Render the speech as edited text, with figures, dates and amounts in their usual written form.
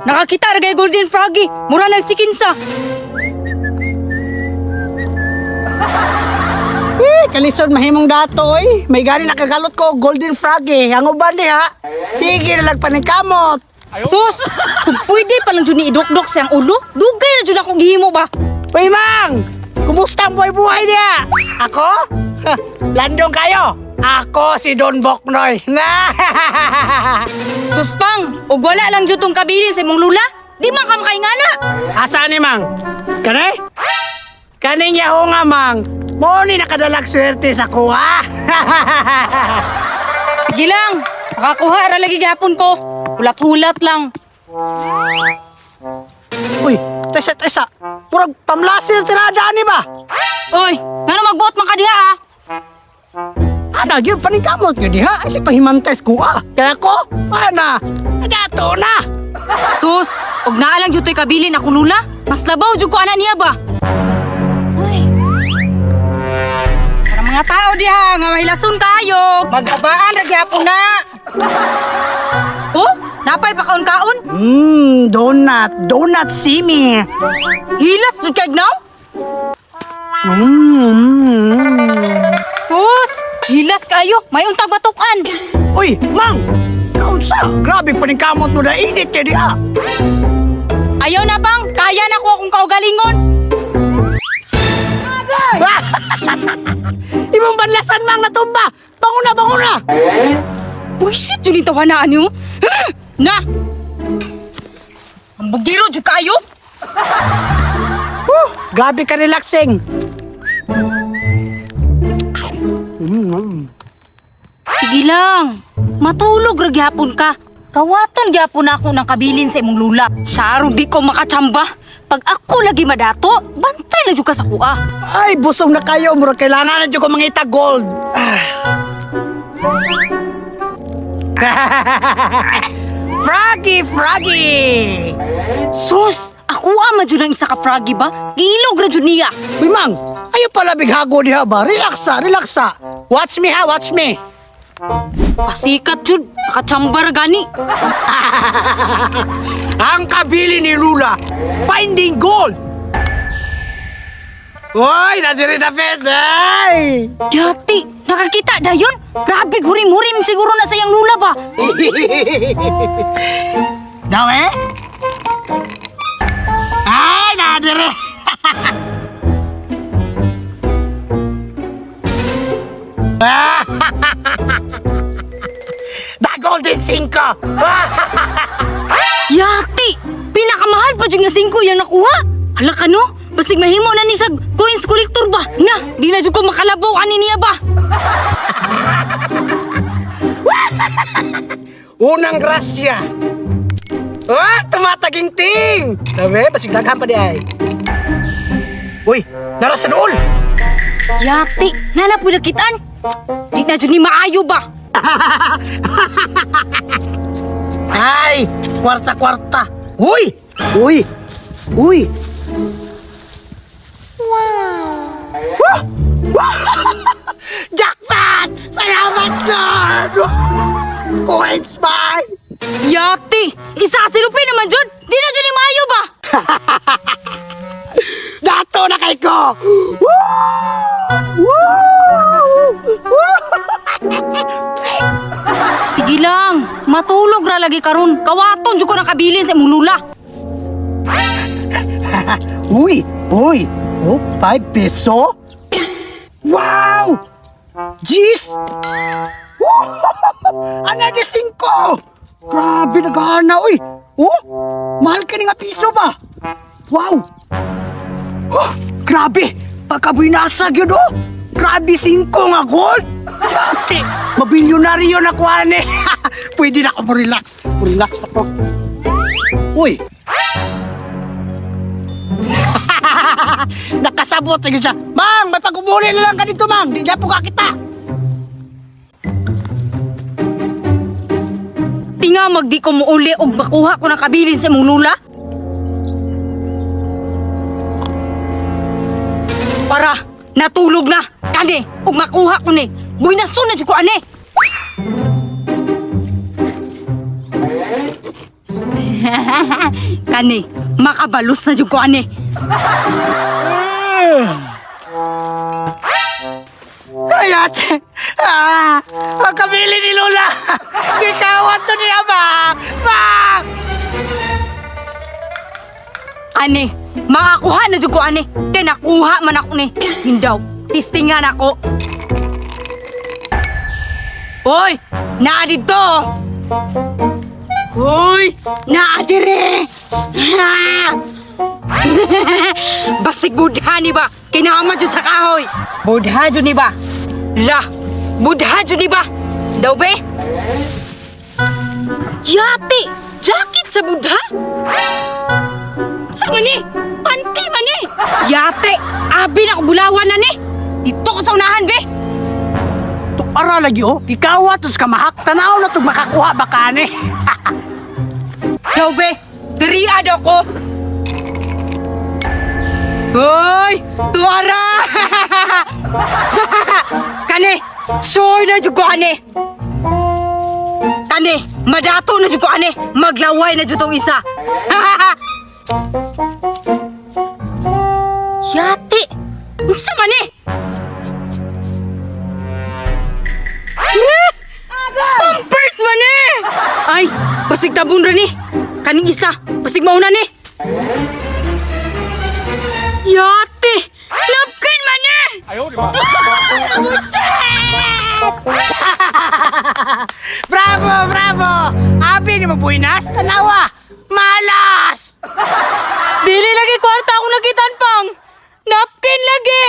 Nakakita ra kay Golden Froggy. Mura lang si Kinsa. Eh, kalisod mahimong dato eh. May gani nakagalot ko golden frog eh. Ang uban diha. Sige na lang paningkamot. Sus, kung pwede pa lang jud ni idukdok sa iyang ulo, dugay na jud ako gihimo ba? Uy, Mang! Kumusta ang buhay-buhay niya? Ako? Ha, landong kayo! Ako si Don Boknoy! Na! Sus pang, ug wala lang jud tong kabilin sa imong lula, di man ka makaingana. Asa ni Mang? Kani? Kaning yaho nga, Mang! Mo ni nakadalag swerte sa kuha! Sige lang, makakuha ra lagi gihapon ko. Hulat-hulat lang. Uy, tesa, tesa! Murag pamlasir tirada ni ba? Oy, ngano magbuot man ka diha ah? Ana, gyud paningkamot gyud diha. Ay, si pahimantay sa kuha. Kaya ko, ana, dato na! Sus, ug naa lang jud to'y kabilin akong lula. Mas labaw jud ko ana niya ba? Ay. Para mga tao diha nga mahilason kayo, magabaan ra gihapon na. Oh, napay pa kaon-kaon? Donut, donut simi. Hilas jud kay now? Sus, hilas kayo, may untag batukan. Uy, Mang! Kaunsa? Grabe pa kamot mo na init kay diha. Ayaw na bang, kaya na ko akong kaugalingon. Imong banlasan, Mang, natumba! Bangon na, bangon na! Buisit jud ni tawanaan niyo. Na. Ang bugiro jud kayo. Whew, grabe ka relaxing. Sige lang. Matulog ra gyapon ka. Kawaton gyapon ako ng kabilin sa imong lula. Sarong di ko makachamba. Pag ako lagi madato, bantay na jud ka sa kuha. Ay, busog na kayo. Murag kailangan na dyan ko mangita gold. Ah. Froggy, froggy! Sus, ako ama jud ang isa ka froggy ba? Giilog ra jud niya. Uy, Mang, ayaw pala bighago diha ba? Relax ah, relax ah. Watch me ha, watch me. Pasikat jud, nakachamba ra gani. Ang kabili ni Lula, finding gold. Uy, nadiri na pet, ay! Yati, nakakita dayon. Grabe hurim-hurim siguro na sa iyang lula ba? Daw eh? Ay, nadiri! The Golden Cinco! Yati, pinakamahal pa jud nga singko yang nakuha. Hala ka no, basig mahimo na ni siya coins collector ba? Na, di na jud ko makalabaw ani niya ba? Unang grasya! Ah, tumataginting! Sabi, basig daghan pa di ay. Uy, nara sa dool! Yati, nana po nakitaan. Di na jud ni maayo ba? Ay, kwarta-kwarta. Uy! Uy! Uy! Wow! Jackpot! Salamat, Lord! Coins mine! Yati, isa ka silupi naman jud. Di na jud ni maayo ba? Dato na kay ko! Woo! Woo! Woo! Sige lang, matulog ra lagi karon. Kawaton jud ko nakabilin sa imong lula. Uy! Uy! Oh, 5 peso? Wow! Jeez! Ano di singko? Grabe nagana, uy! Oh! Mahal ka ni nga piso ba? Wow! Oh, grabe! Pagkabinasa gyud oh! Grabe singko nga gold! Yati! Mabilyonaryo na ko ani! Pwede na ako mo-relax. Mo-relax na ko. Uy! Nakasabot na gyud siya. Mang, may pag-ubuli na lang ka dito, mang. Di na po ka kita. Tinga magdi ko muuli og makuha ko ng kabilin sa imong lula. Para natulog na kani ug makuha ko ni. Buinason na jud ko ani. Kani, makabalos na jud ko ani. Ay, ate! Ah! Ang kabili ni Lola! Gikawat to niya ba? Ba! Ani, makakuha na jud ko ani. Kay nakuha man ako ni. Hindaw, tistingan ako. Oy, naa didto. Oy, naa dire. Basig budha ni ba? Kinahanglan jud sa kahoy. Budha jud ni ba? La, budha jud ni ba? Daw be? Yati, jacket sa budha? Sa man ni? Panty man ni! Yate! Abi na ko bulawan na ni! Dito ko sa unahan, be! Tukara lagi oh. Gikawat to sa kamahak. Tanaw na to makakuha ba ka ni? Daw, be! Diriya daw ko! Hoy! Tuwara! Kani! Sure na jud ko ani! Kani! Madato na jud ko ani! Maglaway na jud tong isa! Yate! Unsa man ni? Pampers man eh! Ay, basig tabon rin eh. Kaning isa, basig mauna ni. Yate! Napkin man eh! Ayaw, di ba? Bravo, bravo! Abi ni mabuinas, tanawa! Malas! Dili lagi kwarta akong nakitan pang. Napkin lagi.